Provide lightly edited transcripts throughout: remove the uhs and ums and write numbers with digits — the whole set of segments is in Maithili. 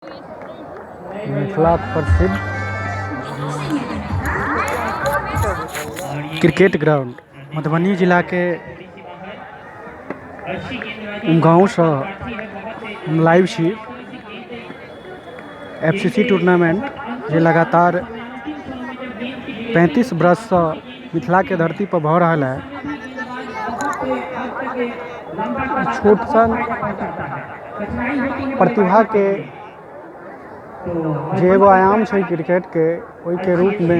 मिथिलाक प्रसिद्ध क्रिकेट ग्राउंड मधुबनी जिलाके गाँवसँ हम लाइव छी। एफ सी सी टूर्नामेंट जे लगातार 35 वर्षसँ मिथिलाके धरती पर भऽ रहल है। छोट सन प्रतिभाके जे एगो आयाम छै क्रिकेटके, ओहिके रूपमे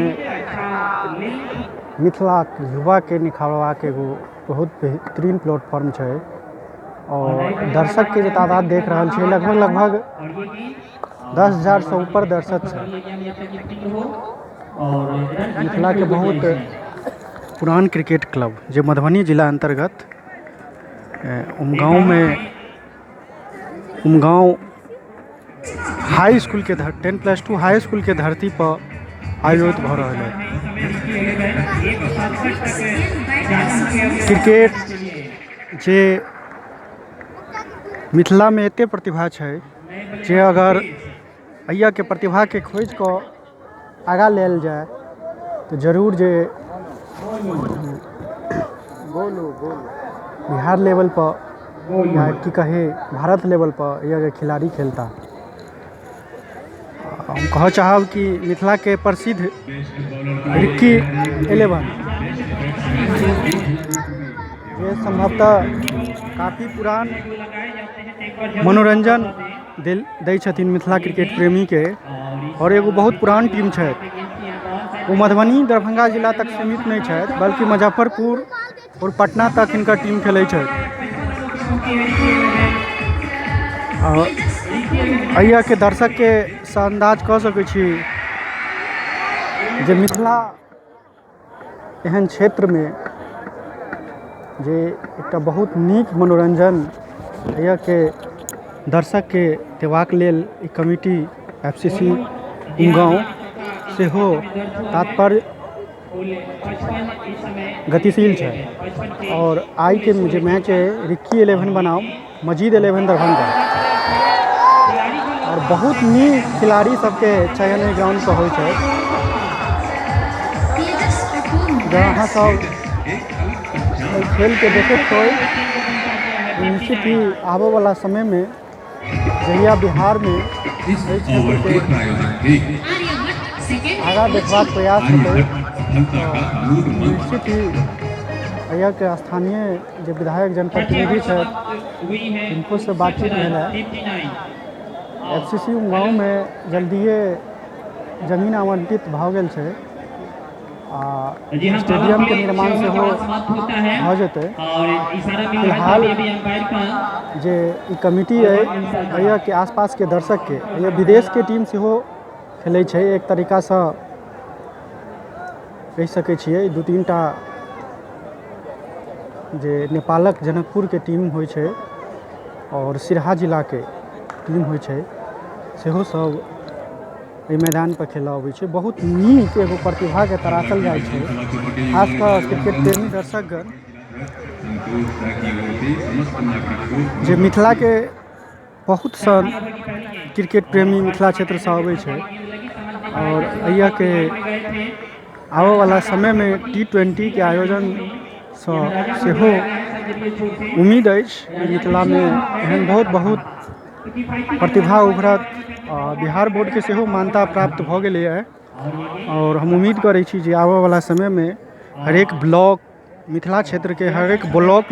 मिथिलाके युवाके निखारबाक एगो बहुत बेहतरीन प्लेटफॉर्म छै। आओर दर्शकके जे तादाद देख रहल छियै, लगभग लगभग 10,000सँ ऊपर दर्शक छै। मिथिलाके बहुत पुरान क्रिकेट क्लब जे मधुबनी जिला अन्तर्गत उमगाँवमे, उमगाँव हाई इसकुलके 10+2 हाई इसकुलके धरती पर आयोजित भऽ रहल अइ। क्रिकेट जे मिथिलामे एते प्रतिभा छै जे अगर एहियाके प्रतिभाके खोजि कऽ आगाँ लेल जाय तऽ जरूर जे बिहार लेवल पर या की कही भारत लेवल पर यहाँके खिलाड़ी खेलता। हम कहऽ चाहब कि मिथिलाके प्रसिद्ध रिक्की इलेवन जे सम्भवतः काफी पुरान मनोरञ्जन दै छथिन मिथिला क्रिकेट प्रेमीके आओर एगो बहुत पुरान टीम छथि। ओ मधुबनी दरभंगा जिला तक सीमित नहि छथि, बल्कि मुजफ्फरपुर आओर पटना तक हिनकर टीम खेलै छथि। आओर एहिके दर्शकके सँ अन्दाज कऽ सकै छी जे मिथिला एहन क्षेत्रमे जे एकटा बहुत नीक मनोरञ्जन एहिके दर्शकके देबाक लेल ई कमिटी एफ सी सी गाँव सेहो तात्पर्य गतिशील छै। आओर आइके जे मैच अइ, रिक्की इलेवन बनाम मजीद इलेवन दरभंगा, आओर बहुत नीक खिलाड़ी सबके चयन एहि ग्राउंडपर होइ छै। जँ अहाँ सब एहि खेलके देखैत होइ, निश्चित ही आबऽवला समयमे जहिया बिहारमे एहि क्षेत्रके आगाँ देखबाक प्रयास हेतै, तऽ निश्चित ही एहिके स्थानीय जे विधायक जनप्रतिनिधि छथि, तिनकोसँ बातचीत भेल हँ। एफ सी सी गाँवमे जल्दिए जमीन आवंटित भऽ गेल छै आ स्टेडियमके निर्माण सेहो भऽ जेतै। फिलहाल जे ई कमिटी अइ, एहिके आसपासके दर्शकके, एहिमे विदेशके टीम सेहो खेलै छै। एक तरीकासँ कहि सकै छियै, दू तीन टा जे नेपालक जनकपुरके टीम होइ छै आओर सिरहा जिलाके टीम होइ छै, सेहो सब एहि मैदानपर खेलऽ अबै छै। बहुत नीक एगो प्रतिभाके तराशल जाइ छै, खास कऽ क्रिकेट प्रेमी दर्शकगण, जे मिथिलाके बहुत सन क्रिकेट प्रेमी मिथिला क्षेत्रसँ अबै छै। आओर एहिके आबऽवला समयमे टी ट्वेन्टीके आयोजनसँ सेहो उम्मीद अछि कि मिथिलामे एहन बहुत बहुत प्रतिभा उभरत। आ बिहार बोर्डके सेहो मान्यता प्राप्त भऽ गेलैए आओर हम उम्मीद करै छी जे आबऽवला समयमे हरेक ब्लॉक, मिथिला क्षेत्रके हरेक ब्लॉक,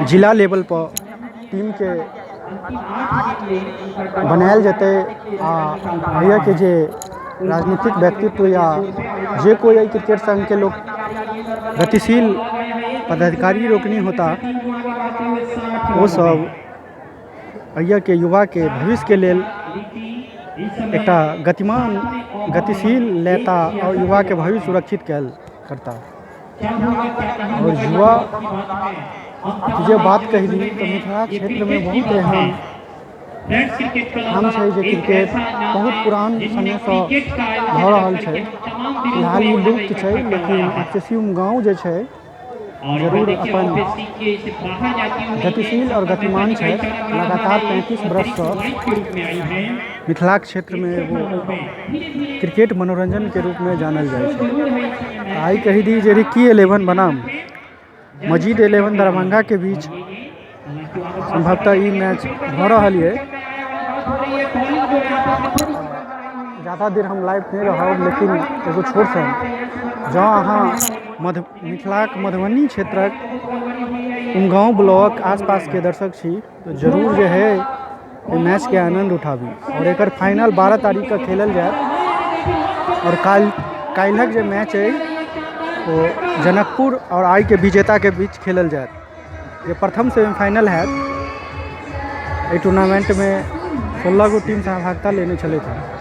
जिला लेवलपर टीमके बनायल जेतै। आ एहिके जे राजनीतिक व्यक्तित्व या जे कोइ एहि क्रिकेट सङ्घके लोक गतिशील पदाधिकारी लोकनि होता, ओसभ एहिके युवाके भविष्यके लेल एकटा गतिमान गतिशील लेता आओर युवाके भविष्य सुरक्षित कयल करता। आओर युवा जे बात कहि दी तऽ मिथिला क्षेत्रमे बहुत एहन ठाम छै जे क्रिकेट बहुत पुरान समयसँ भऽ रहल छै। फिलहाल ई लुप्त छै, लेकिन एफ सी गाँव जे छै, जरूर अपन गतिशील आओर गतिमान छथि। लगातार 35 वर्षसँ मिथिलाक क्षेत्रमे एगो क्रिकेट मनोरञ्जनके रूपमे जानल जाइ छै। आइ कहि दी जे रिक्की 11 बनाम मजीद 11 दरभंगाके बीच सम्भवतः ई मैच भऽ रहल यऽ। ज्यादा देर हम लाइव नहि रहब, लेकिन एगो छोट सन, जँ अहाँ मधु मिथिलाक मधुबनी क्षेत्रक उमगाँव ब्लॉक आसपासके दर्शक छी तऽ जरूर जे है एहि मैचके आनन्द उठाबी। आओर एकर फाइनल 12 तारीखके खेलल जायत आओर काल्हिक जे मैच अइ ओ जनकपुर आओर आइके विजेताके बीच खेलल जायत, जे प्रथम सेमीफाइनल हैत। एहि टूर्नामेंटमे 16 गो टीम सहभागिता लेने छलथि हेँ।